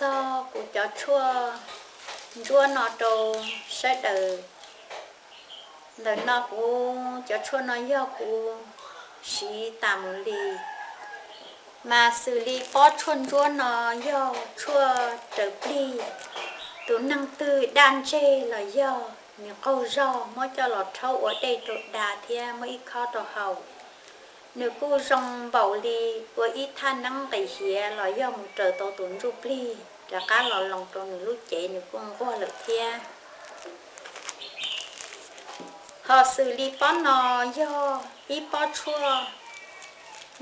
Txog kuv cov tshuaj ntsuab no rau sawv daws. Ntawm no kuv cov tshuaj no yog kuv siv tas mus li. Mas xws li pob tshuaj ntsuab no yog tshuaj raws plig. Tus neeg twg daj ntseg los yog nws qaug zog muab coj los rhaub ua dej rau da thiab muab ib khob rau haus. Nws kuj zoo npaum li ua ib thaj neeb nqis hiav los yog mus raws tau tus ntsuj plig rov qab los loos rau nws lub cev nws kuj nquag lawm thiab. Ho xws li pob no yog ib pob tshuaj,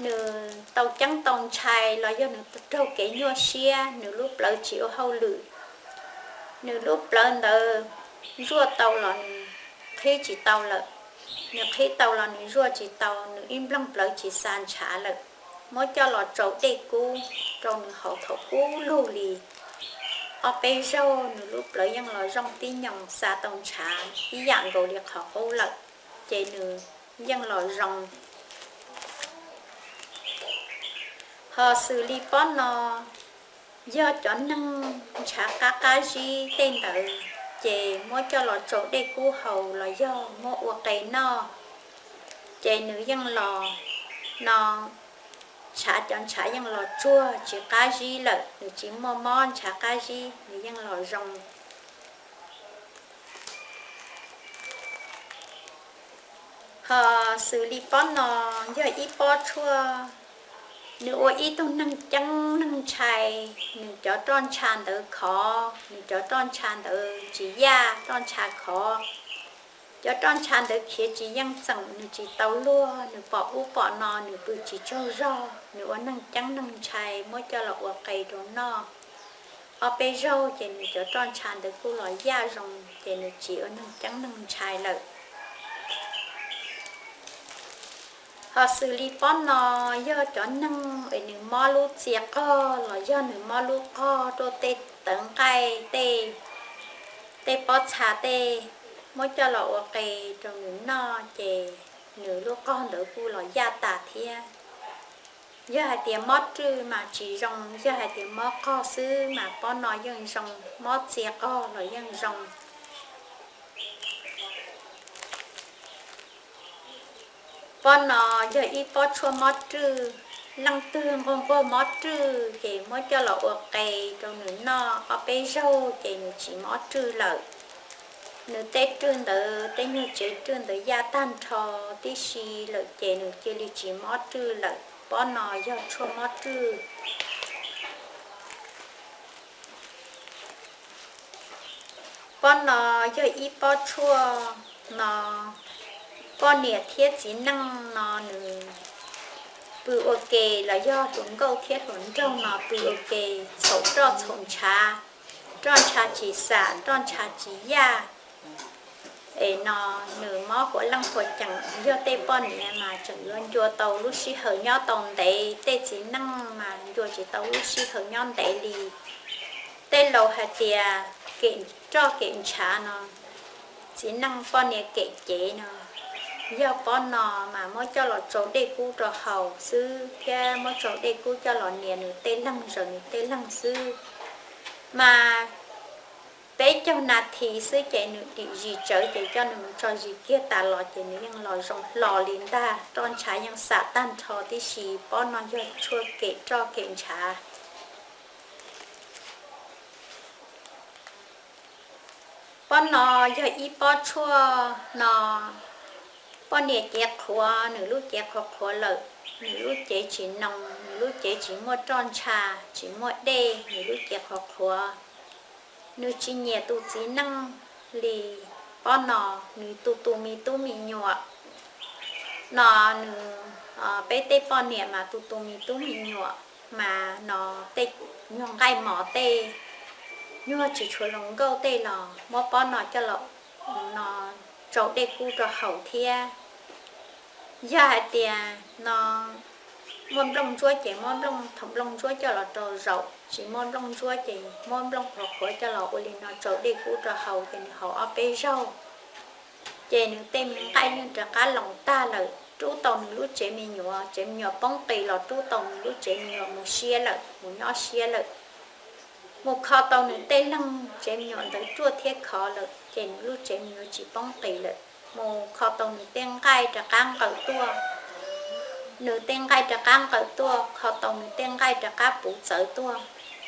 nws tau ceeb tau ntshai los yog nws raug kev nyuaj siab, nws lub plawv tsis ua hauj lwm, nws lub plawv ntawd zuaj tau los nws qhib tsis tau lawm, nws qhib tau los nws zuaj tsis tau, nws ib nplooj plawv tsis xa ntshav lawm. Muab coj los tsau dej kub rau nws haus thaum kub lug li ob peb zaug, nws lub plawv yeej los zoo tib nyoos, xa tau ntshav ib yam nkaus li qhov qub lawm, ces nws yeej los zoo. Ho xws li pob no, yog cov neeg ntshav qab qab zib tej ntawd, ces muab coj los tsau dej kub haus los yog muab ua qe noj, ces nws yeej los no, ntshav, cov ntshav yeej los tsuag tsis qab zib lawm, nws tsis muaj mob ntshav qab zib, nws yeej los zoo. Ho xws li pob no yog ib pob tshuaj, nws ua ib tug neeg ceeb neeg ntshai, nws cov roj ntsha ntawd khov, nws cov roj ntsha ntawd tsis yaj, roj ntsha khov. Cov roj ntsha ntawd khiav tsis yeej txeem, nws tsis tau luag, nws pom ub pom no, nws pw tsis tsaug zog, nws ua neeg ceeb neeg ntshai, muab coj los ua qe rau noj. Ob peb zaug ces nws cov roj ntsha ntawd kuj los yaj zoo, ces nws tsis ua neeg ceeb neeg ntshai lawm. Ho xws li pob no, yog cov neeg es nws mob lub txia qog los yog nws mob lub qog rau tej tawv nqaij, tej, tej pob txha tej, muab coj los ua qe rau nws noj ces nws lub qog ntawd kuj los yaj tas thiab. Yog hais tias mob rwj mas tsis zoo, yog hais tias mob qog xwb mas pob no yeej zoo, mob txia qog los yeej zoo. Pob no yog ib pob tshuaj mob rwj, leej twg nquag nquag mob rwj ces muab coj los ua qe rau nws noj ob peb zaug ces nws tsis mob rwj lawm. Nws tej rwj ntawd, tej nyuag tsev rwj ntawd yaj tag nrho tib si lawm ces nws cia li tsis mob rwj lawm. Pob no yog tshuaj mob rwj. Pob no yog ib pob tshuaj no, poj niam thiab txiv neej no nws pw ua ke los yog hluas nkauj thiab hluas nraug no pw ua ke, txhaum roj txhaum ntshav, roj ntsha tsis xam, roj ntsha tsis yaj, es no nws mob huam leej huam ceem. Yog tej poj niam mas tseem yuav ncua tau lub sij hawm nyob tau ntev, tej txiv neej mas ncua tsis tau lub sij hawm nyob ntev li. Tej laus hais tias kem roj kem ntshav no, txiv neej poj niam kem cev no, yog pob no mas muab coj los tsau dej kub rau haus xwb thiab muab tsau dej kub coj los nias nws tej leeg, zaws nws tej leeg xwb. Mas peb caug nas this xwb ces nws dim zis tsawv ces coj nws mus tso zis kiag tas los ces nws yeej los zoo hlo li ntag, roj ntshav yeej xam tag nrho tib si. Pob no yog tshuaj kem roj kem ntshav. Pob no yog ib pob tshuaj no, poj niam cev qhuav, nws lub cev qhuav qhuav lawm, nws lub cev tsis noo, nws lub cev tsis muaj roj ntsha, tsis muaj dej, nws lub cev qhuav qhuav, nws tsis nyiam tus txiv neej li. Pob no nws tu tu me tub me nyuam no, nws, peb tej poj niam mas tu tu me tub me nyuam mas no tej nyuag nqaij mos tej, nyuag tsis tshua hluas nkauj tej los muab pob no coj los no tsau dej kub rau haus thiab. Yog hais tias no muaj nplooj ntsuab ces muab nplooj, thaum nplooj ntsuab coj los rau zaum, tsis muaj nplooj ntsuab ces muab nplooj qhuav qhuav coj los ua li no tsau dej kub rau haus ces nws haus ob peb zaug ces nws tej me nqaij yeej rov qab loos tag lawm, rub tau nws lub tsev me nyuam, tsev me nyuam poob qis los rub tau nws lub tsev me nyuam mus siab lawm, mus nyob siab lawm. Mus kho tau nws tej leeg tsev me nyuam ntawd ruaj thiab khov lawm ces nws lub tsev me nyuam tsis poob qis lawm. Mus kho tau nws tej nqaij rov qab nqaws tuaj, nws tej nqaij rov qab nqaws tuaj, kho tau nws tej nqaij rov qab puv txawv tuaj,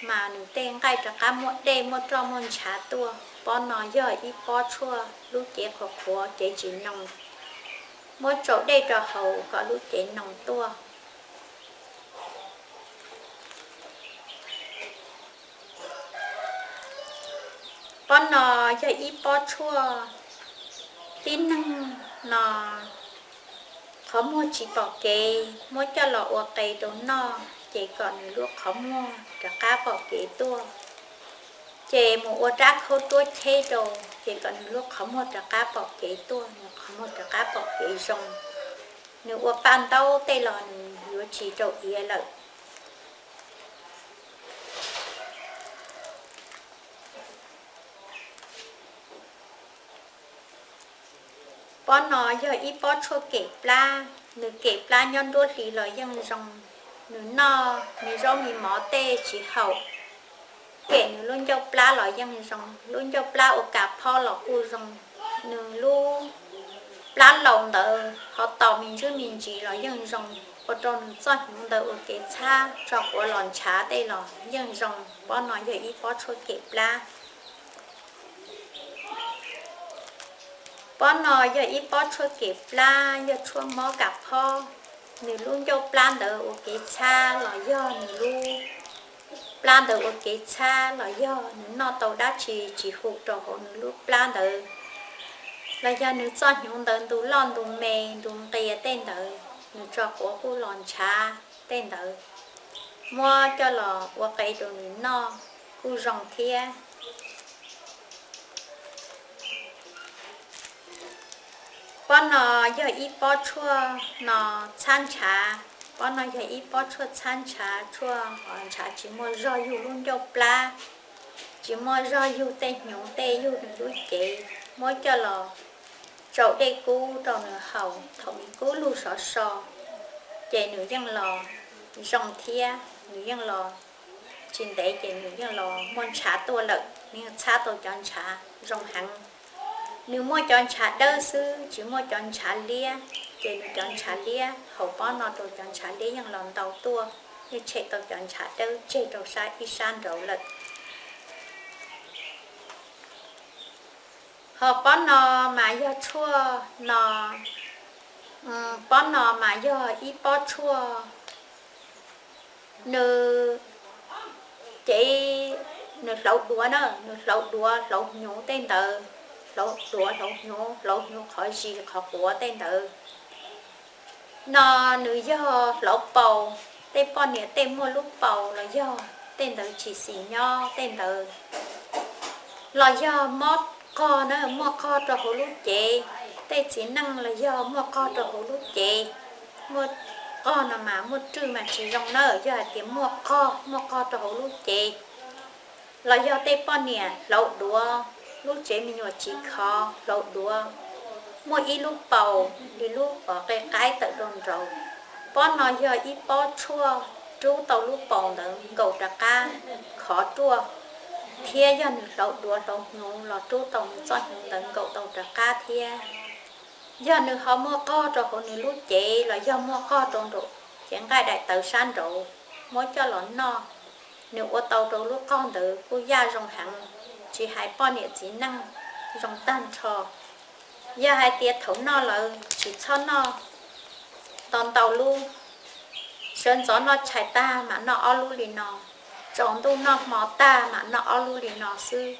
mas nws tej nqaij rov qab muaj dej muaj roj muaj ntshav tuaj. Pob no yog ib pob tshuaj lub cev qhuav qhuav cev tsis noo, muab tsau dej rau haus kom lub cev noo tuaj. Pob no yog ib pob tshuaj tib neeg no qhov muag tsis pom kev, muab coj los ua qe rau noj ces kom nws lub qhov muag rov qab pom kev tuaj. Ces mus ua rab khaub ruab cheb rau ces kom nws lub qhov muag rov qab pom kev tuaj, nws qhov muag rov qab pom kev zoo. Nws ua paj ntaub tej los nws yuav tsis rau iav lawm. Pob no yog ib pob tshuaj kem plab, nws kem plab nyob nruab hlis los yeej zoo. Nws noj me zaub me mov tej tsis haum, kem nws lub ncauj plab los yeej zoo, lub ncauj plab ua kas phob los kuj zoo. Nws lub plab laus ntawd ho taus me ntsis me ntsis los yeej zoo, ua rau nws txoj hnyuv ntawd ua kev txhab tso quav los ntshav tej los yeej zoo. Pob no yog ib pob tshuaj kem plab. Pob no yog ib pob tshuaj kem plab, yog tshuaj mob kas phob. Nws lub ncauj plab ntawd ua kev txhab los yog nws lub plab ntawd ua kev txhab los yog nws noj tau dab tsi tsis hum rau hauv nws lub plab ntawd, los yog nws txoj hnyuv ntawd ntu loj ntu me ntu nqias tej ntawd, nws tso quav kuj los ntshav tej ntawd, muab coj los ua qe rau nws noj kuj zoo thiab. Pob no yog ib pob tshuaj no txhab ntshav. Pob no yog ib pob tshuaj txhab ntshav, tshuaj ntshav tsis muaj zog yug lub ncauj plab, tsis muaj zog yug tej hnyuv tej, yug nws lub cev, muab coj los tsau dej kub rau nws haus thaum me kub lug sov so, ces nws yeej los zoo thiab, nws yeej los tsis ntev ces nws yeej los muaj ntshav tuaj lawm, nws yeej txhab tau cov ntshav zoo heev. Nws muaj cov ntshav dawb xwb tsis muaj cov ntshav liab, ces nws cov ntshav liab haus pob no rau cov ntshav liab yeej los ntau tuaj, yeej tshem tau cov ntshav dawb tseg rau sab ib sab nraud lawm. Ho pob no mas yog tshuaj no, pob no mas yog ib pob tshuaj, nws ces nws hlauv duav na, nws hlauv duav hlauv hnyuv tej ntawd, hlauv duav hlauv hnyuv, hlauv hnyuv qhov zis qhov quav tej ntawd. No nws yog hlauv paus, tej poj niam tej muaj lub paus los yog tej ntawd tsis xis nyob tej ntawd, los yog mob qog na, muaj qog rau hauv lub cev, tej txiv neej los yog muaj qog rau hauv lub cev, muaj qog no mas muaj rwj mas tsis zoo na, yog hais tias muaj qog, muaj qog rau hauv lub cev, los yog tej poj niam hlauv duav, lub tsev me nyuam tsis khov hlauv duav, muaj ib lub paus li lub qe qaib tawm rau nraud. Pob no yog ib pob tshuaj rub tau lub paus ntawd nkaum rov qab khov ruaj, thiab yog nws hlauv duav hlauv hnyuv los rub tau nws txoj hnyuv ntawd nkaum tau rov qab thiab. Yog nws ho muaj qog rau hauv nws lub cev los yog muaj qog rau nraum cev nqaij daim tawv sab nraud, muab coj los noj, nws ua tau rau lub qog ntawd kuj yaj zoo heev, tsis hais poj niam txiv neej zoo tag nrho. Yog hais tias thaum noj lawm tsis txhob noj ntau ntau lub, sawv ntxov noj tshais tag mam noj ob lub li no, tsaus ntuj noj hmo tag mam noj ob lub li no xwb.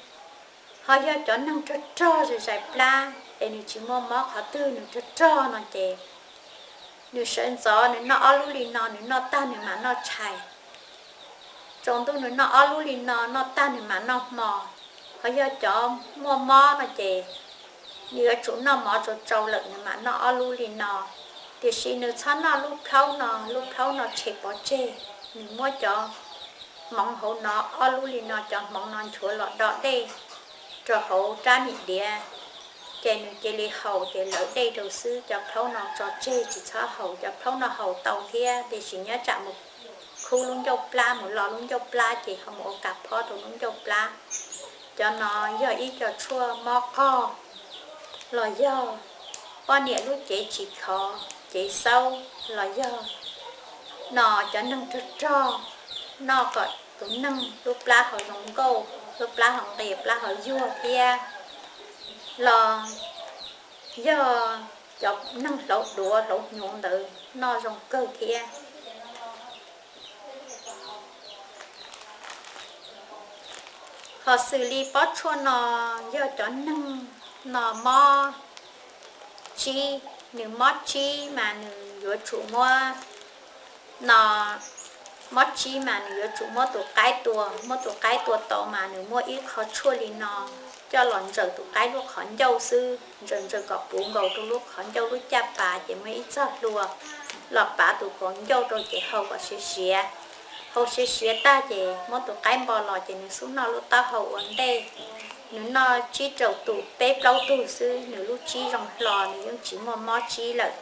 Ho yog cov neeg rog rog zais zais plab es nws tsis muaj mob qhov twg, nws rog rog no ces nws sawv ntxov nws noj ob lub li no, nws noj tag nws mam noj tshais. Tsaus ntuj nws noj ob lub li no, noj tag nws mam noj hmo. Ho yog cov muaj mob no ces nws yuav tsum noj mov tsau tsau lawm nws mam noj ob lub li no. Tiam sis nws txhob noj lub plhaub no, lub plhaub no tshem pov tseg. Nws muab cov hmoov hauv no, ob lub li no cov hmoov no nchuav los do dej rau hauv rab mis diav, ces nws cia li haus ces lawv dej rau xwb, cov plhaub no tso tseg tsis txhob haus. Cov plhaub no haus tau thiab, tiam sis nyob tsam mus khub lub ncauj plab mus lo lub ncauj plab ces ho mus ua kas phob rau lub ncauj plab. Cov no yog ib co tshuaj mob qog los yog poj niam lub cev tsis khov, cev xaub los yog no cov neeg rog rog noj kom tus neeg lub plab ho zoo nkauj, lub plab ho nqis, plab ho yuag thiab. Los yog cov neeg hlauv duav hlauv hnyuv ntawd noj zoo kawg thiab. Ho xws li pob tshuaj no yog cov neeg no mob tsib, nws mob tsib mas nws yuav tsum muab no, mob tsib mas nws yuav tsum muab tus qaib tua, muab tus qaib tua tau mas nws muab ib qho tshuaj li no coj los ntsaws tus qaib lub qhov ncauj xwb, ntsaws ntsaws kom puv nkaus rau lub qhov ncauj lub caj pas ces muab ib txoj hlua los pav tus kaus ncauj rau ces hau kom siav siav. Hau siav siav tag ces muab tus qaib npo los ces nws xub noj lub taub hau ua ntej. Nws noj tsib rau tus peb plaub tug xwb, nws lub tsib zoo hlo, nws yeej tsis muaj mob tsib lawm.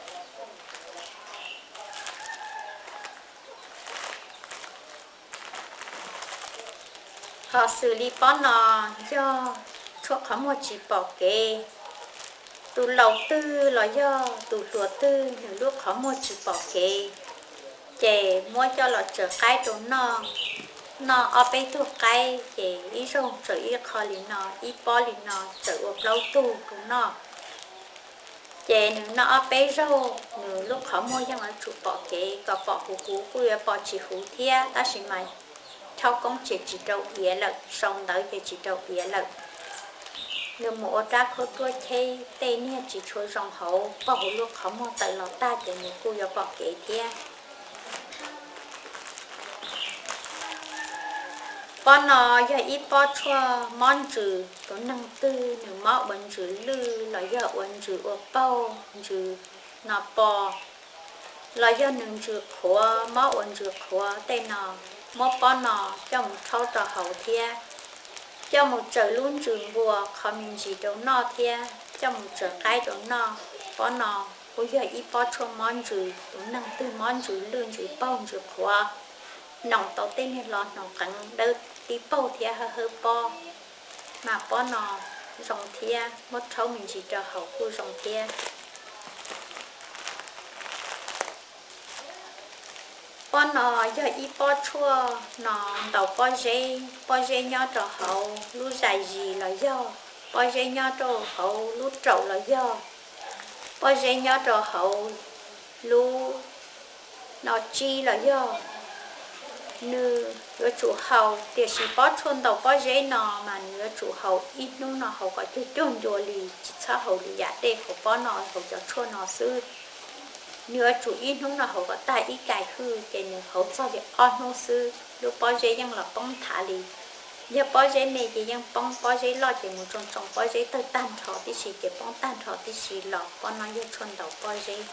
Ho xws li pob no yog tshuaj qhov muag tsis pom kev. Tus laus twg los yog tus hluas twg nws lub qhov muag tsis pom kev, ces muab coj los tsaws qaib rau noj. Noj ob peb tug qaib ces ib zaug tsaws ib qho li no, ib pob li no tsaws ua plaub tug rau noj. Ces nws noj ob peb zaug nws lub qhov muag yeej yuav tsum pom kev, kom pom huv huv kuj yuav pom tsis huv thiab, tab sis mas chauj koob ces tsis rau iav lawm, sau ntawv ces tsis rau iav lawm. Nws mus ua rab khaub ruaj cheb tej niag tsis tshua zoo hauv, pom huv lub qhov muag tawm los tag ces nws kuj yuav pom kev thiab. Pob no yog ib pob tshuaj mob ntsws, tus neeg twg nws mob ua ntsws lwj los yog ua ntsws ua paug, ntsws no po, los yog nws ntsws qhuav, mob ua ntsws qhuav tej no, muab pob no coj mus rhaub rau hauv thiab. Coj mus tsaws lub ntsws npua qhov me ntsis rau noj thiab coj mus tsaws qaib rau noj. Pob no kuj yog ib pob tshuaj mob ntsws, tus neeg twg mob ntsws lwj, ntsws paug, ntsws qhuav, noom tau tej niag lo hnoos qeev dawb tib paug thiab hawb hawb pob, mas pob no zoo thiab, muab rhaub me ntsis rau hauv kuj zoo thiab. Pob no yog ib pob tshuaj no ntaus pob zeb, pob zeb nyob rau hauv lub zais zis los yog, pob zeb nyob rau hauv lub raum los yog, pob zeb nyob rau hauv lub no tsib los yog, nws yuav tsum haus. Tiam sis pob tshuaj ntaus pob zeb no mas nws yuav tsum haus ib hnub no haus kom cuag cuag ncua li, tsis txhob haus lwm yam dej, haus pob no, haus cov tshuaj no xwb. Nws yuav tsum ib hnub no haus kom tag ib kais hwj, ces nws haus txog li ob hnub xwb lub pob zeb yeej los poob nthav li. Yog pob zeb me ces yeej poob, pob zeb loj ces mus tsoo tsoo pob zeb tawg tag nrho tib si ces poob tag nrho tib si los. Pob no yog tshuaj ntaus pob zeb.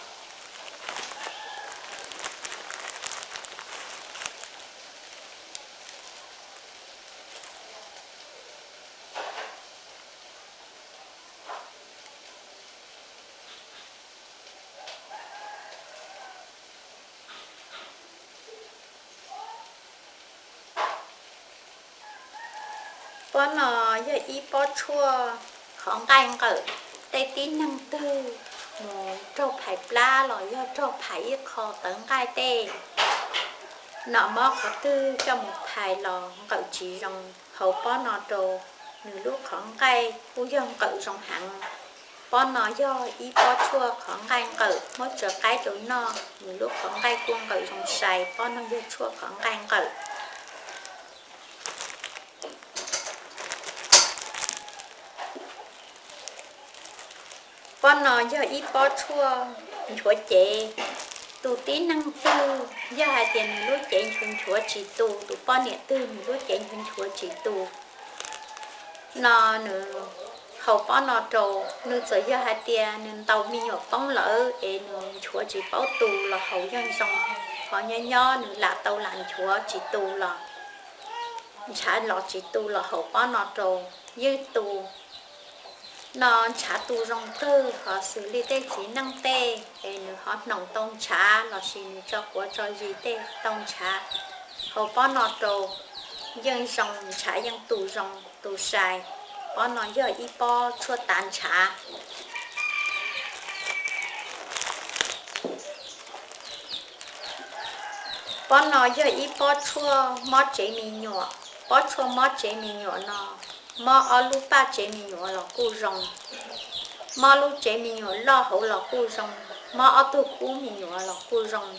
Pob no yog ib pob tshuaj qhov nqaij nqawm. Tej tib neeg twg mus raug phais plab los yog raug phais ib qho tawv nqaij tej, nom mob qhov twg coj mus phais los nqawm tsis zoo, haus pob no rau, nws lub qhov nqaij kuj yog nqawm zoo heev. Pob no yog ib pob tshuaj qhov nqaij nqawm, muab tsaws qaib rau noj, nws lub qhov nqaij kuj nqawm zoo sai. Pob no yog tshuaj qhov nqaij nqawm. Pob no yog ib pob tshuaj nchuav cev. Tus tib neeg twg yog hais tias nws lub cev nchuav nchuav tsis tu, tus poj niam twg nws lub cev nchuav nchuav tsis tu no, nws haus pob no rau, nws txawm yog hais tias nws ntaus me nyuam poob lawm es nws nchuav tsis paub tu los haus yeej zoo. Ho nyob nyob nws lam tau lam nchuav tsis tu los, ntshav los tsis tu los haus pob no rau yeej tu. No ntshav tu zoo kawg, ho xws li tej txiv neej tej es nws ho hnoos tau ntshav lossis nws tso quav tso zis tej tau ntshav, Hauv pob no rau yeej zoo, ntshav yeej tu zoo tu sai. Pob no yog ib pob tshuaj tav ntshav. Pob no yog ib pob tshuaj mob tsev me nyuam. Pob tshuaj mob tsev me nyuam no, mob ob lub paj tsev me nyuam los kuj zoo, mob lub tsev me nyuam loj hauv los kuj zoo, mob ob tug kub me nyuam los kuj zoo.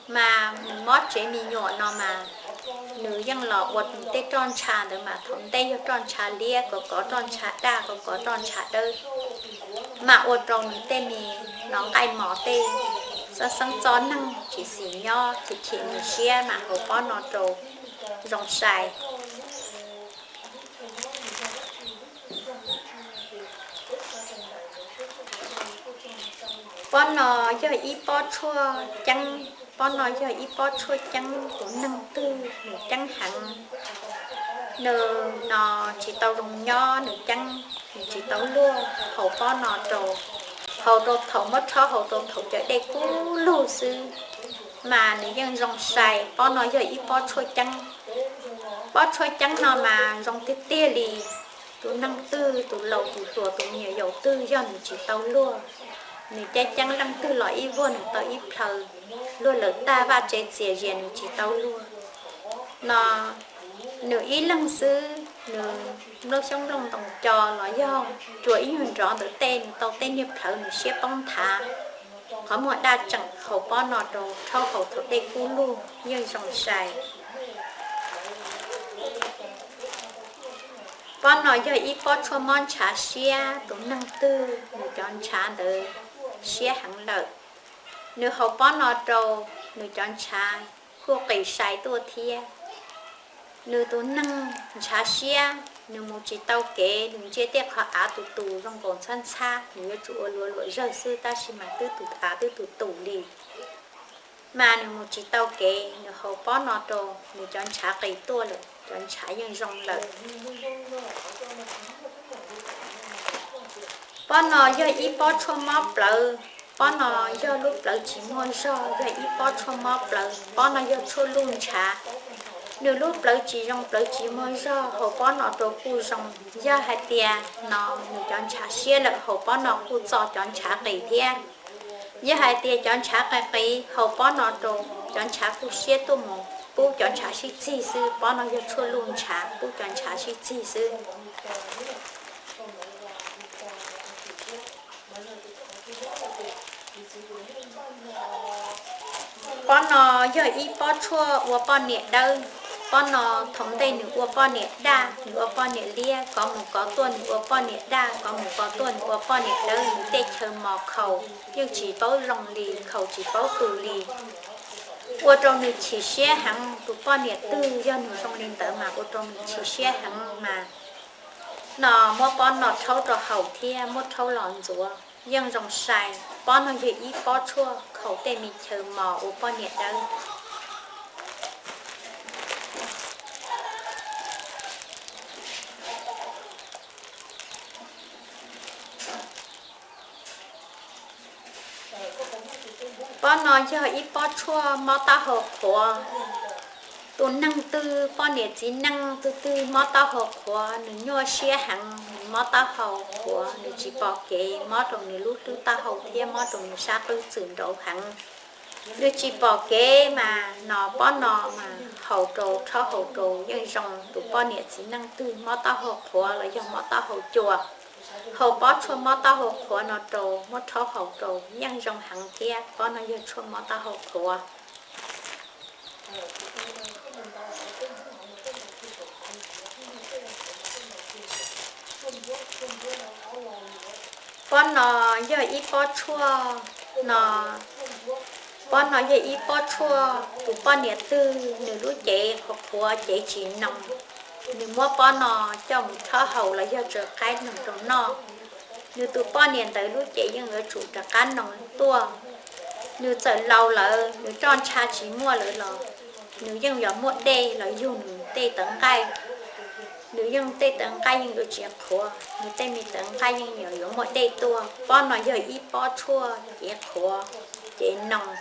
Mas nws mob tsev me nyuam no mas nws yeej los ua nws tej roj ntsha ntawd mas thaum ntej yog roj ntsha liab, kov kov roj ntsha daj, kov kov roj ntsha dawb, mas ua rau nws tej me no nqaij mos tej xeeb xeeb txob neeg tsis xis nyob, chim chim nws siab mas hauv pob no rau zoo sai. Pob no yog ib pob tshuaj ceeb. Pob no yog ib pob tshuaj ceeb, tus neeg twg nws ceeb heev, nws no tsis tau zoo nyob, nws ceeb, nws tsis tau luag, haus pob no rau, haus rau thaum muab rhaub haus rau thaum cov dej kub lug xwb, mas nws yeej zoo sai. Pob no yog ib pob tshuaj ceeb. Pob tshuaj ceeb no mas zoo tiag tiag li. Tus neeg twg, tus laus tus hluas, tus me nyuam yaus twg yog nws tsis tau luag, nws ceeb ceeb leej twg los ib vuag nws tau ib plhaw, luag lawm tag vaj tse txias zias nws tsis tau luag no, nws ib leeg xwb, nws nplooj xyoob nplooj ntoos co los yog cuag ib nyuag nrov ntawm tej, nws tau tej niag plhawv nws siab poob nthav, qhov muag daj tseem, haus pob no rau, rhaub haus thaum dej kub lug yeej zoo sai. Pob no yog ib pob tshuaj mob ntshav siab, tus neeg twg nws cov ntshav ntawd siab heev lawm, nws haus pob no rau, nws cov ntshav kuj qis sai tuaj thiab. Nws tus neeg ntshav siab, nws mus tsis tau kev, nws ntsia tej qhov av tus tus zoo nkaus ntxhab ntxhab, nws yuav tsum ua luam luam zawg xwb tab sis mas twb tus av twb tus tus li, mas nws mus tsis tau kev, nws haus pob no rau, nws cov ntshav qis tuaj lawm, cov ntshav yeej zoo lawm. Pob no yog ib pob tshuaj mob plawv. Pob no yog lub plawv tsis muaj zog, yog ib pob tshuaj mob plawv. Pob no yog tshuaj luj ntshav. Nws lub plawv tsis zoo, plawv tsis muaj zog, haus pob no rau kuj zoo. Yog hais tias no nws cov ntshav siab lawm, haus pob no kuj txo cov ntshav qis thiab. Yog hais tias cov ntshav qis qis, haus pob no rau, cov ntshav kuj siab tuaj mus, pub cov ntshav sib txig xwb. Pob no yog tshuaj luj ntshav, pub cov ntshav sib txig xwb. Pob no yog ib pob tshuaj ua poj niam dawb. Pob no thaum ntej nws ua poj niam daj, nws ua poj niam liab, kov mus kov tuaj nws ua poj niam daj, kov mus kov tuaj nws ua poj niam dawb, nws tej chaw mos khaus yeej tsis paub zoo li, khaus tsis paub tu li, ua rau nws chim siab heev. Tus poj niam twg yog nws zoo li ntawd mas ua rau nws chim siab heev mas no muab pob no rhaub rau haus thiab muab rhaub los ntxuav yeej zoo sai. Pob no yog ib pob tshuaj khaus tej me chaw mos ua poj niam dawb. Pob no yog ib pob tshuaj mob taub hau qhuav. Tus neeg twg poj niam txiv neej twg twg mob taub hau qhuav, nws nyuaj siab heev, nws mob taub hau qhuav, nws tsis pom kev, mob rau nws lub hlwb taub hau thiab mob rau nws sab qwb txwm nraud heev. Nws tsis pom kev mas no pob no mas haus rau, rhaub haus rau yeej zoo. Tus poj niam txiv neej twg mob taub hau qhuav los yog mob taub hau cua, haus pob tshuaj mob taub hau qhuav no rau, muab rhaub haus rau yeej zoo heev thiab. Pob no yog tshuaj mob taub hau qhuav. Pob no yog ib pob tshuaj no, pob no yog ib pob tshuaj tus poj niam twg nws lub cev qhuav qhuav cev tsis noog, nws muab pob no coj mus rhaub haus los yog tsaws qaib noog rau noj, nws tus poj niam ntawd lub cev yeej yuav tsum rov qab noog tuaj. Nws txawm laus lawm, nws roj ntsha tsis muaj lawm los nws yeej yuav muaj dej los yug nws tej tawv nqaij. Nws yeej tej tawv nqaij yeej yuav tsis qhuav, nws tej me tawv nqaij yeej yuav muaj dej tuaj. Pob no yog ib pob tshuaj cev qhuav, cev noog,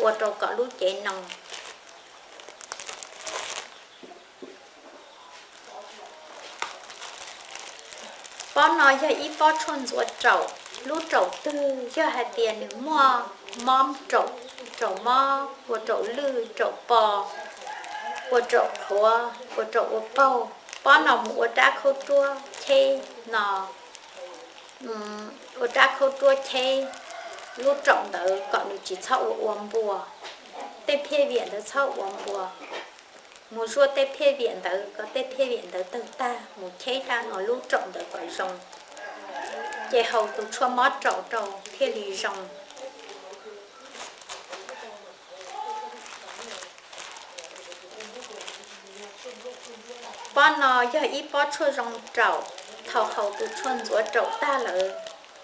ua rau kom lub cev noog. Pob no yog ib pob tshuaj ntxuav raum. Lub raum twg yog hais tias nws muaj mob raum, raum mob, ua raum lwj, raum po, ua raum qhuav, ua raum ua paug, pob no mus ua rab khaub ruab cheb no, ua rab khaub ruab cheb lub raum ntawd kom nws tsis txhob ua ua npua. Tej phiaj viam ntawd txhob ua npua, mus zuaj tej phiaj viam ntawd kom tej phiaj viam ntawd tawg tag, mus cheb rab no lub raum ntawd kom zoo, ces haus tus tshuaj mob raum rau thiaj li zoo. Pob no yog ib pob tshuaj zoo raum. Thaum haus tus tshuaj ntxuav raum tag lawm,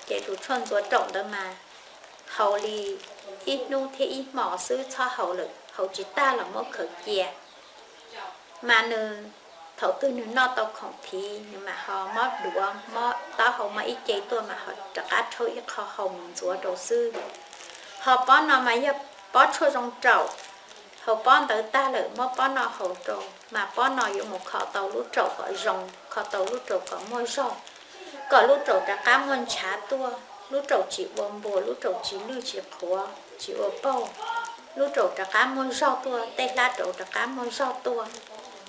ces tus tshuaj ntxuav raum ntawd mas haus li ib hnub thiab ib hmos xwb, txhob haus lawm, haus tsis tag los muab khaws cia. Mas nws, thaum twg nws noj tau khoom thiv, nws mam ho mob duav, mob taub hau, mob ib ce tuaj mas ho rov qab rhaub ib qho haus mus ntxuav rau xwb. Ho pob no mas yog pob tshuaj zoo raum. Haus pob ntawd tag lawm, muab pob no haus rau, mas pob no yuav mus kho tau lub raum kom zoo, kho tau lub raum kom muaj zog, kom lub raum rov qab muaj ntshav tuaj, lub raum tsis ua npua, lub raum tsis lwj tsis qhuav, tsis ua paug, lub raum rov qab muaj zog tuaj, tej hlab raum rov qab muaj zog tuaj,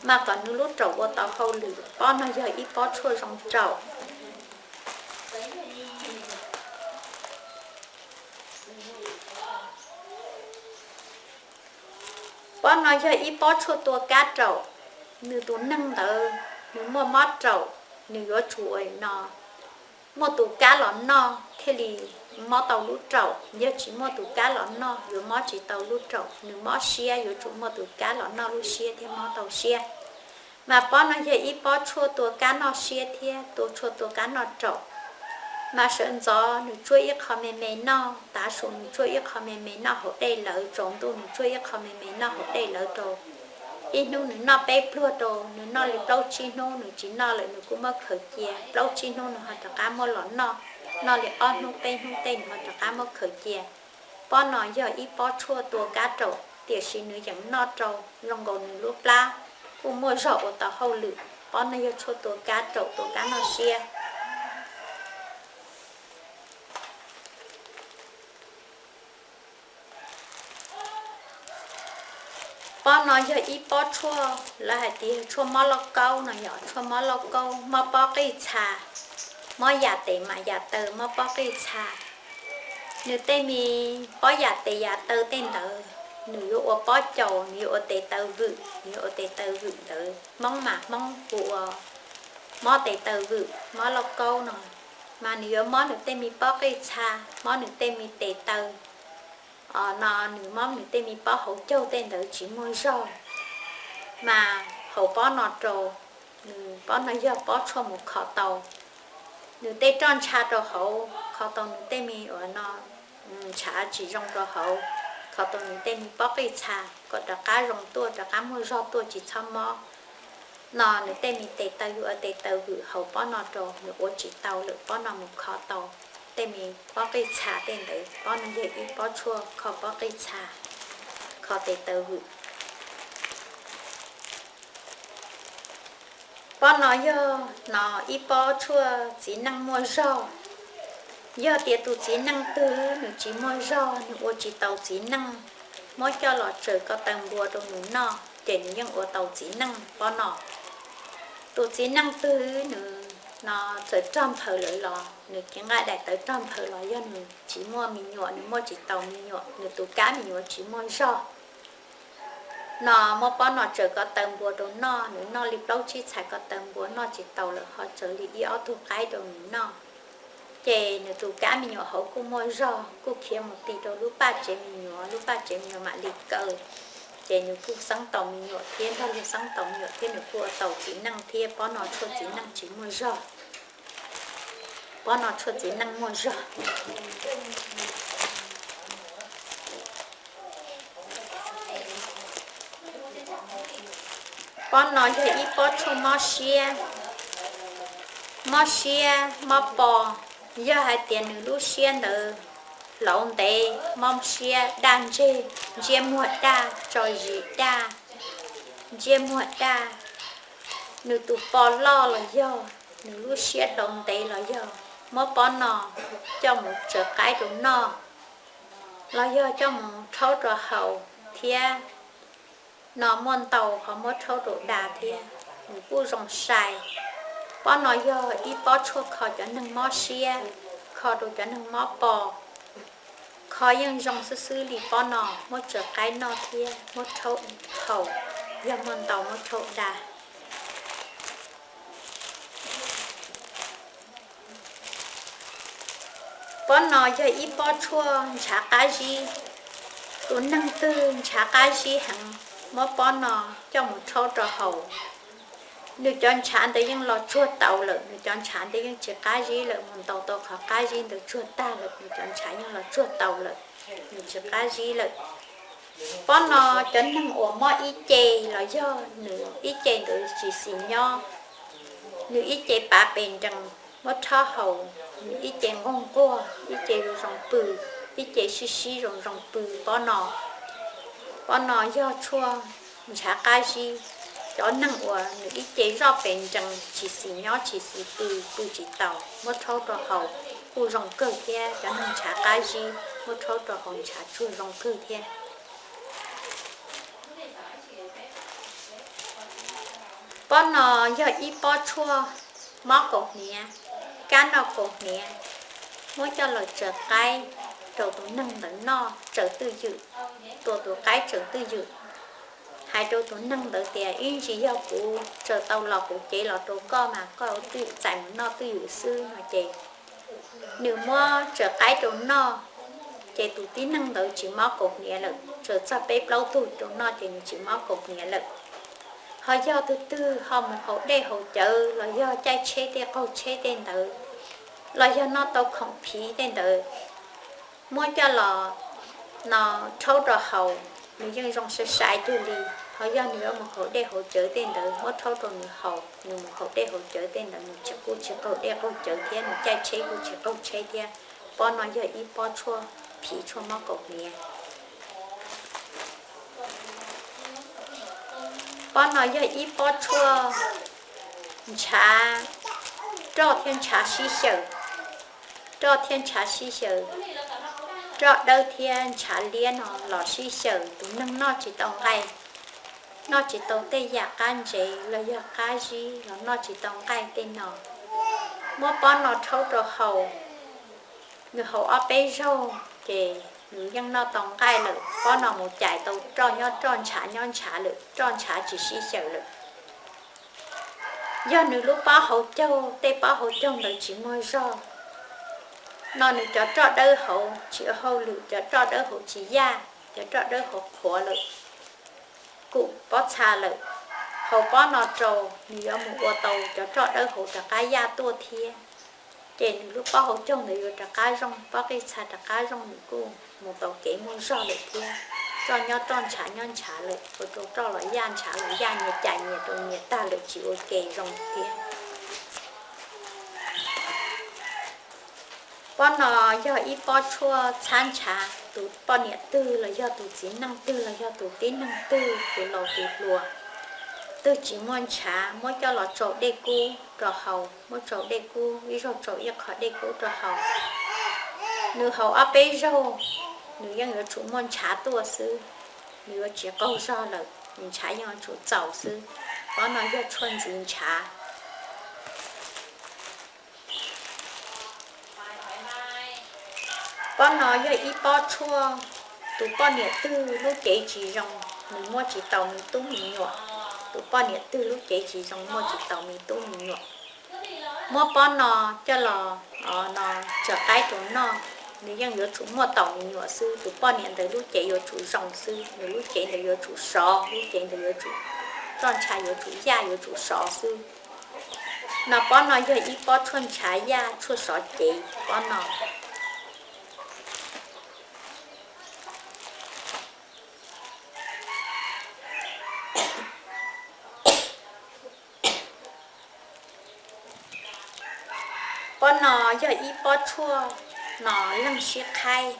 mas kom nws lub raum ua tau hauj lwm. Pob no yog ib pob tshuaj zoo raum. Pob no yog ib pob tshuaj tua kab raum. Nws tus neeg ntawd nws muaj mob raum, nws yuav tsum ua no, muaj tus kab los noj thiaj li mob tau lub raum. Yog tsis muaj tus kab los noj yuav mob tsis tau lub raum. Nws mob siab yuav tsum muaj tus kab los noj lub siab thiaj mob tau siab. Mas pob no yog ib pob tshuaj tua kab noj siab thiab tua tshuaj tua kab noj raum. Mas sawv ntxov nws tsuab ib qho me me noj, tav su nws tsuab ib qho me me noj hauv dej lawv, tsaus ntuj nws tsuab ib qho me me noj hauv dej lawv rau. Ib hnub nws noj peb pluag rau, nws noj li plaub tsib hnub nws tsis noj lawm nws kuj muab khaws cia, plaub tsib hnub nws ho rov qab muab los noj, noj li ob hnub peb hnub tej nws ho rov qab muab khaws cia. Pob no yog ib pob tshuaj tua kab raum, tiam sis nws yeem noj rau zoo nkaus nws lub plab kuj muaj zog ua tau hauj lwm. Pob no yog tshuaj tua kab raum, tua kab noj siab. Pob no yog ib pob tshuaj, lawv hais tias yog tshuaj mob lauj kaub no, yog tshuaj mob lauj kaub, mob pob qij txha, mob yam tes mas yam taw mob pob qij txha. Nws tej me pob yam tes yam taw tej ntawd, nws yuav ua pob caus, nws yuav ua tes taw vwm, nws yuav ua tes taw vwm ntawd. Hmoob mas Hmoob hu ua mob tes taw vwm, mob lauj kaub no, mas nws yuav mob nws tej me pob qij txha, mob nws tej me tes taw no, nws mob nws tej me pob hauv caug tej ntawd tsis muaj zog, mas haus pob no rau. Nws pob no yog pob tshuaj mus kho tau nws tej roj ntsha rau hauv, kho tau nws tej me uas no ntshav tsis zoo rau hauv, kho tau nws tej me pob qij txha kom rov qab zoo tuaj, rov qab muaj zog tuaj tsis txhob mob. No nws tej me tes taw, yus ua tes taw vwm haus pob no rau nws ua tsis tau lawm, pob no mus kho tau tej me pob qij txha tej ntawd. Pob no yog ib pob tshuaj kho pob qij txha, kho tes taw vwm. Pob no yog no ib pob tshuaj txiv neej muaj zog. Yog tias tus txiv neej twg nws tsis muaj zog, nws ua tsis tau txiv neej, muab coj los tsaws ko taw npua rau nws noj ces nws yeej ua tau txiv neej pob no. Tus txiv neej twg nws no txawm rog nphaws lawm los, nws cev nqaij daim tawv rog nphaws los yog nws tsis muaj me nyuam, nws muaj tsis tau me nyuam, nws tus kab me nyuam tsis muaj zog no, muab pob no tsaws ko taw npua rau noj, nws noj li plaub tsib txhais ko taw npua noj tsis tau lawm ho tsaws li ib ob tug qaib rau nws noj, ces nws tus kab me nyuam hauv kuj muaj zog, kuj khiav mus ti rau lub paj tsev me nyuam, lub paj tsev me nyuam mam li kaw, ces nws kuj xeeb tau me nyuam thiab, nrog luag xeeb tau me nyuam thiab, nws kuj ua tau txiv neej thiab. Pob no tshuaj txiv neej tsis muaj zog. Pob no tshuaj txiv neej muaj zog. Pob no yog ib pob tshuaj mob siab. Mob siab mob po, yog hais tias nws lub siab ntawd hlauv ntev, mob siab daj ntseg, ntsiab muag daj, tso zis daj, ntsiab muag daj, nws tus po loj los yog nws lub siab hloov ntev los yog muab pob no coj mus tsaws qaib rau noj, los yog coj mus rhaub rau haus thiab, no muaj ntau ho muab rhaub rau da thiab, nws kuj zoo sai. Pob no yog ib pob tshuaj kho cov neeg mob siab, kho rau cov neeg mob pos, kho yeej zoo xwb xwb li pob no, muab tsaws qaib noj thiab muab rhaub haus, yog muaj ntau muab rhaub da. Pob no yog ib pob tshuaj ntshav qab zib. Tus neeg twg ntshav qab zib heev, muab pob no coj mus rhaub rau haus, nws cov ntshav ntawd yeej los tsuag tau lawm, nws cov ntshav ntawd yeej tsis qab zib lawm, mus ntaus tau qhov qab zib ntawd tsuag tag lawm, nws cov ntshav yeej los tsuag tau lawm, nws tsis qab zib lawm. Pob no cov neeg uas mob ib ce los yog nws ib ce ntawd tsis xis nyob, nws ib ce pav pes nrees, muab rhaub haus, nws ib ce nquag nquag, ib ce zoo zoo pw, ib ce sib sib zoo zoo pw pob no. Pob no yog tshuaj ntshav qab zib. Cov neeg uas nws ib ce zoj pes nrees tsis xis nyob tsis xis pw, pw tsis taus, muab rhaub rau haus kuj zoo kawg thiab. Cov neeg ntshav qab zib muab rhaub rau haus ntshav tsuag zoo kawg thiab. Pob no yog ib pob tshuaj mob kaus hniav, kab noj kaus hniav, muab coj los tsaws qaib rau tus neeg ntawd noj tsaws twj ywm, tua tus qaib tsaws twj ywm, hais rau tus neeg ntawd tias ib ntsis yog kuv tsaws tau los kuv cev los rau koj mas koj twj ywm txais mus noj twj ywm xwb no ces nws muab tsaws qaib rau noj, ces tus tib neeg ntawd tsis mob kaus hniav lawm, tsaws txog peb plaub tug rau noj ces nws tsis mob kaus hniav lawm. Ho yog tus twg ho mus haus dej haus cawv los yog caij tsheb tej qaug tsheb tej ntawd, los yog noj tau khoom phiv tej ntawd, muab coj los no rhaub rau haus, nws yeej zoo sai sai cuag li. Ho yog nws yuav mus haus dej haus cawv tej ntawd muab rhaub rau nws haus, nws mus haus dej haus cawv tej ntawd nws tsis, kuj tsis qaug dej qaug cawv thiab, nws caij tsheb kuj tsis qaug tsheb thiab. Pob no yog ib pob tshuaj phiv tshuaj mob kaus hniav. Pob no yog ib pob tshuaj ntshav roj thiab ntshav sib xyaw, roj thiab ntshav sib xyaw, roj dawb thiab ntshav liab no los sib xyaw, tus neeg noj tsis tau nqaij, noj tsis tau tej yam qab ntsev los yog qab zib los noj tsis tau nqaij tej no, muab pob no rhaub rau haus, nws haus ob peb zaug ces nws yeej noj tau nqaij lawm. Pob no mus cais tau roj nyob roj, ntshav nyob ntshav lawm, roj ntshav tsis sib xyaw lawm. Yog nws lub pob hauv caug, tej pob hauv caug ntawd tsis muaj zog, no nws cov roj dawb hauv tsis ua hauj lwm, cov roj dawb hauv tsis yaj, cov roj dawb hauv qhuav lawm, kum pob txha lawm, haus pob no rau, nws yuav mus ua tau cov roj dawb hauv rov qab yaj tuaj thiab. Ces nws lub pob hauv caug ntawd yuav rov qab zoo, pob qij txha rov qab zoo, nws kuj mus tau kev muaj zog lawm thiab. Roj nyob roj, ntshav nyob ntshav lawm, ua rau roj los yaj, ntshav los yaj, nyias cais nyias rau nyias tag lawm, tsis ua ke zoo thiab. Pob no yog ib pob tshuaj txhab ntshav, tus poj niam twg los yog tus txiv neej twg los yog tus tib neeg twg, tus laus tus hluas, twg tsis muaj ntshav, muab coj los tsau dej kub rau haus, muab tsau dej kub, ib zaug tsau ib qho dej kub rau haus. Nws haus ob peb zaug, nws yeej yuav tsum muaj ntshav tuaj xwb, nws yuav tsis qaug zog lawm, nws ntshav yeej yuav tsum txaus xwb. Pob no yog tshuaj ntxiv ntshav. Pob no yog ib pob tshuaj, tus poj niam twg lub cev tsis zoo, nws muaj tsis tau me tub me nyuam. Tus poj niam twg lub cev tsis zoo, muaj tsis tau me tub me nyuam, muab pob no coj los, no, tsaws qaib rau noj, nws yeej yuav tsum muaj tau me nyuam xwb. Tus poj niam ntawd lub cev yuav tsum zoo xwb, nws lub cev ntawd yuav tsum sov, lub cev ntawd yuav tsum, roj ntsha yuav tsum yaj, yuav tsum sov xwb. No pob no yog ib pob tshuaj ntshav yaj, tshuaj sov cev pob no. Pob no yog ib pob tshuaj, no, leeg sib qhaib,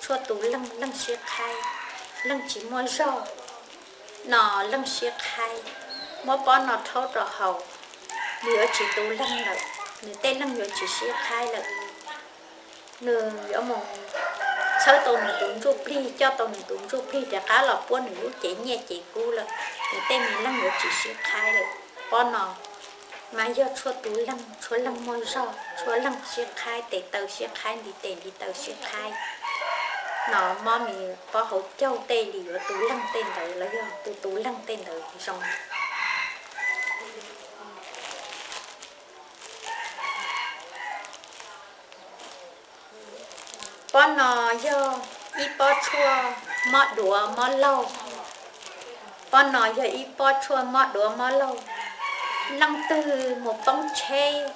tshuaj tu leeg, leeg sib qhaib, leeg tsis muaj zog, no, leeg sib qhaib, muab pob no rhaub rau haus, nws yuav tsis tu leeg lawm, nws tej leeg yuav tsis sib qhaib lawm. Nws yuav mus txhawb tau nws tus ntsuj plig, coj tau nws tus ntsuj plig rov qab los puab nws lub cev nyiaj cev kub lawm, nws tej me leeg yuav tsis sib qhaib lawm. Pob no mas yog tshuaj tu leeg, tshuaj leeg muaj zog, tshuaj leeg sib qhaib, tes taw sib qhaib, ntiv tes ntiv taw sib qhaib no, mob me pob hauv caug tej li yuav tu leeg tej ntawd los yog tus tu leeg tej ntawd zoo. Pob no yog ib pob tshuaj mob duav mob laug. Pob no yog ib pob tshuaj mob duav mob laug. Leej twg mus poob tsheb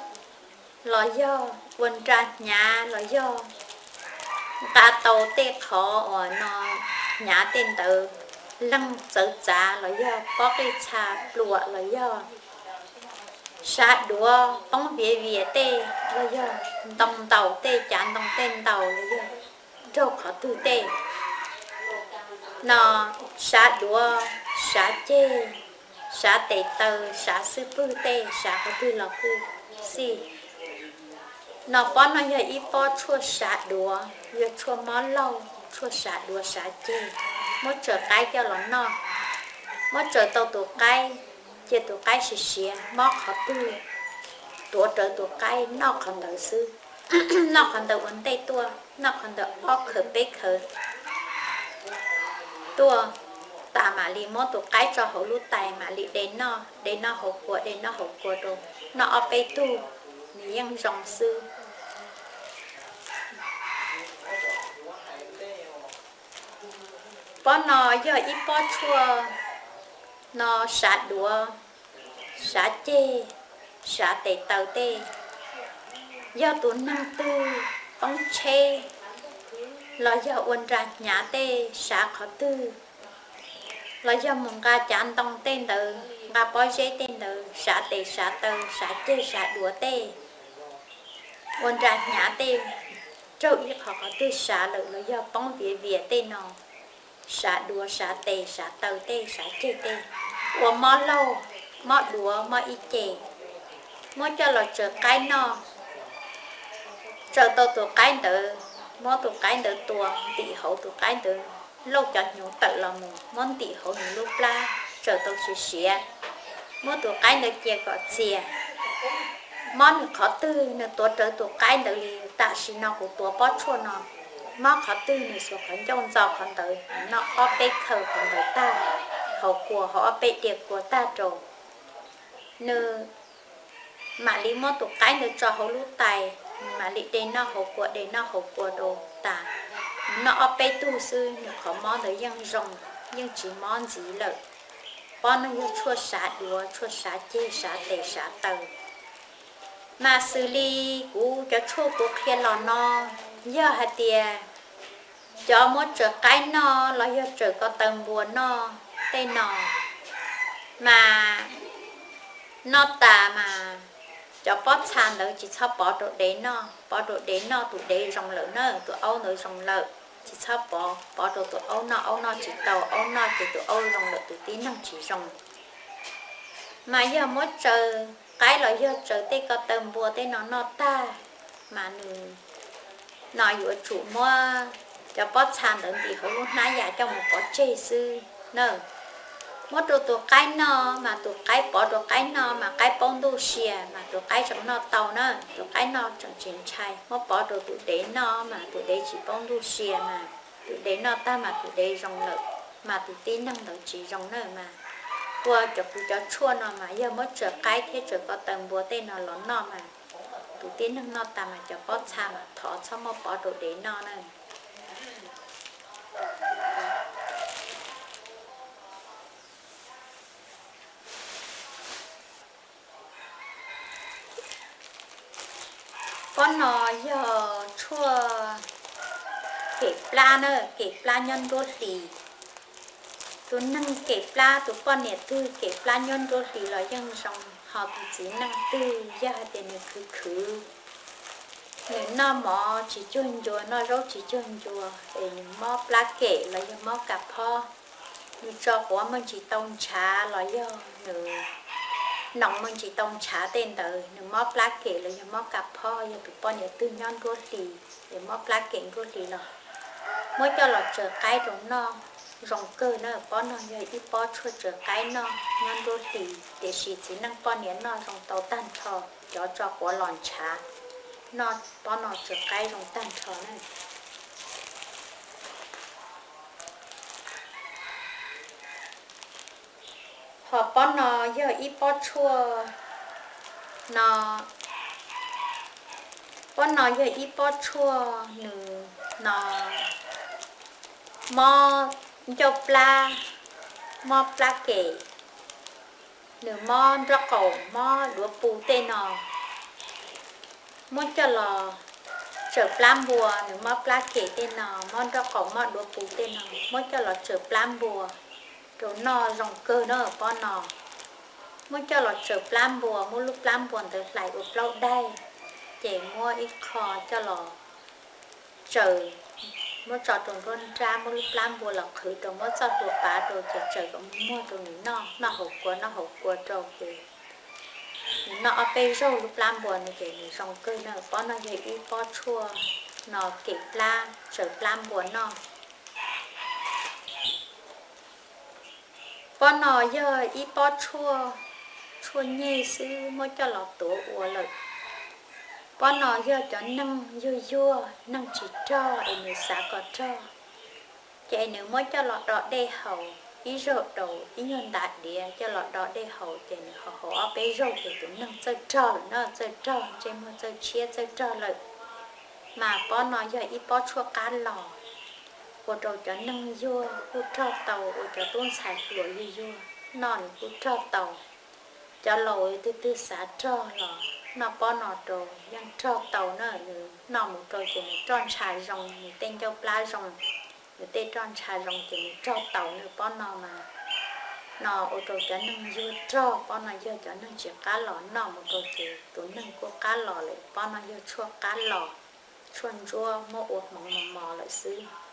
los yog ua nra hnyav los yog nqa tau tej qhov uas no hnyav tej ntawd, leeg txawv txav los yog pob qij txha pluam los yog sav duav poob viav vias tej los yog ntoo ntaus tej, cav ntoo tej ntaus los yog raug qhov twg tej no, sav duav, sav ceg, sav tes taw, sav xwb pwg tej, sav qhov twg los kuj xij. No pob no yog ib pob tshuaj sav duav, yog tshuaj mob laug, tshuaj sav duav sav ceg. Muab tsaws qaib coj los noj, muab tsaws tau tus qaib, cia tus qaib siav siav, mob qhov twg tuav rawv tus qaib noj qhov ntawd xwb. Noj qhov ntawd ua ntej tuaj, noj qhov ntawd ob khawv peb khawv tuaj, tas mam li muab tus qaib tso hauv lub tais mam li de noj, de noj hauv kua, de noj hauv kua rau, noj ob peb tug, nws yeej zoo xwb. Pob no yog ib pob tshuaj no sav duav, sav ceg, sav tes taw tej. Yog tus neeg twg poob tsheb los yog ua nra hnyav tej, sav qhov twg los yog mus nqa cav ntoo tej ntawd, nqa pob zeb tej ntawd, sav tes sav taw, sav ceg sav duav tej, ua nra hnyav tej, raug ib qho qhov twg sav lawm los yog poob viav vias tej no, sav duav sav tes sav taw tej sav ceg tej, ua mob laug, mob duav mob ib ce, muab coj los tsaws qaib noj. Tsaws tau tus qaib ntawd, muab tus qaib ntawd tua ntim hauv tus qaib ntawd, lauj cov hnyuv tawm los mus muab ntim hauv nws lub plab, tsaws tau siav siav, muab tus qaib ntawd cia kom txias. Mob nws qhov twg nws tuav rawv tus qaib ntawd li tam sim no kuv tuav pob tshuaj no, mob qhov twg nws xuas qhov ncauj ntxo qhov ntawd, noj ob peb khawv qhov ntawd tag, hauv kua, hauv ob peb diav kua tag rau, nws mam li muab tus qaib ntawd tso hauv lub tais, nws mam li de noj hauv kua, de noj hauv kua rau tas, nws noj ob peb tug xwb nws qhov mob ntawd yeej zoo, yeej tsis mob ntxiv lawm. Pob no yog tshuaj sav duav, tshuaj sav ceg, sav tes, sav taw. Mas xws li kuv cov tshuaj kuv qhia los no, yog hais tias cov muab tsaws qaib noj los yog tsaws ko taw npua noj tej no, mas noj tas mas cov pob txha ntawd tsis txhob pov rau dev noj, pov rau dev noj tus dev zoo lawm na, tus aub ntawd zoo lawm, tsis txhob pov, pov rau tus aub noj, aub noj tsis tau, aub noj ces tus aub zoo lawm tus tib neeg tsis zoo. Mas yog muab tsaws qaib los yog tsaws tej ko taw npua tej no noj tag, mas nws no yuav tsum muab cov pob txha ntawd ntim hauv lub hnab yam coj mus pov tseg xwb na. Muab rau tus qaib noj mas tus qaib, pov rau qaib noj mas qaib paub ntuj sia mas tus qaib tseem noj tau na, tus qaib noj tseem tsis ntshai. Muab pov rau tus dev noj mas tus dev tsis paub ntuj sia mas tus dev noj tag mas tus dev zoo lawm, mas tus tib neeg ntawd tsis zoo na mas. Ua cov kuv cov tshuaj no mas yog muab tsaws qaib thiab tsaws ko taw npua tej no los noj mas tus tib neeg noj tas mas cov pob txha mas thov txhob muab pov rau dev noj na. Pob no yog tshuaj kem plab na, kem plab nyob nruab hlis. Tus neeg kem plab, tus poj niam twg kem plab nyob nruab hlis los yeej zoo, ho tus txiv neej twg yog hais tias nws khwv khwv, nws noj mov tsis cuag ncua, noj zaub tsis cuag ncua, es nws mob plab kem los yog mob kas phob, nws tso quav muaj ntsis tau ntshav los yog nws Noov me ntsis tau ntshav tej ntawd, nws mob plab kem los yog mob ka phob, yog tus poj niam twg nyob nruab hlis es mob plab kem nruab hlis los muab coj los tsaws qaib rau noj, zoo kawg na. Pob no yog ib pob tshuaj tsaws qaib noj nyob nruab hlis, tiam sis txiv neej poj niam noj zoo tau tag nrho. Cov tso quav los ntshav, noj pob no tsaws qaib zoo tag nrho na. Ho pob no yog ib pob tshuaj no, pob no yog ib pob tshuaj nws no mob ncauj plab, mob plab kem, nws mob nraub qaum mob duav pus tej no, muab coj los tsaws plab npua. Nws mob plab kem tej no, mob nraub qaum mob duav pus tej no, muab coj los tsaws plab npua rau noj zoo kawg na pob no. Muab coj los tsaws plab npua, muab lub plab npua ntawd hlais ua plaub daig, ces muab ib qho coj los tsaws, muab tso rau nruab nrab, muab lub plab npua los qhwv rau, muab txoj hlua pav rau ces tsaws kom muag muag rau nws noj, noj hauv kua noj hauv kua rau ces nws noj ob peb zaug lub plab npua no ces nws zoo kawg na. Pob no yog ib pob tshuaj no kem plab, tsaws plab npua noj. Pob no yog ib pob tshuaj, tshuaj nyeg xwb muab coj los tuav ua lawm. Pob no yog cov neeg yuag yuag, neeg tsis rog es nws xav kom rog, ces nws muab coj los do dej haus ib zaug daus ib nyuag ntav diav coj los do dej haus ces nws haus haus ob peb zaug ces tus neeg txawj rog lawm na, txawj rog, ntsej muag txawj tshiab txawj rog lawm. Mas pob no yog ib pob tshuaj qab los, ua rau cov neeg yuag kuj rog tau, ua cov tub ntxhais hluas yuag yuag noj nws kuj rog tau. Cov laus twg twg xav rog los noj pob no rau yeej rog tau na. Nws noj mus rau ces nws roj ntsha zoo, nws tej ncauj plab zoo, nws tej roj ntsha zoo ces nws rog tau na. Pob no mas no ua rau cov neeg yuag rog, pob no yog cov neeg tsis qab los noj mus rau ces tus neeg kuj qab los lawm. Pob no yog tshuaj qab los, tshuaj ntsuab muab ua hmoov mos mos lawm xwb.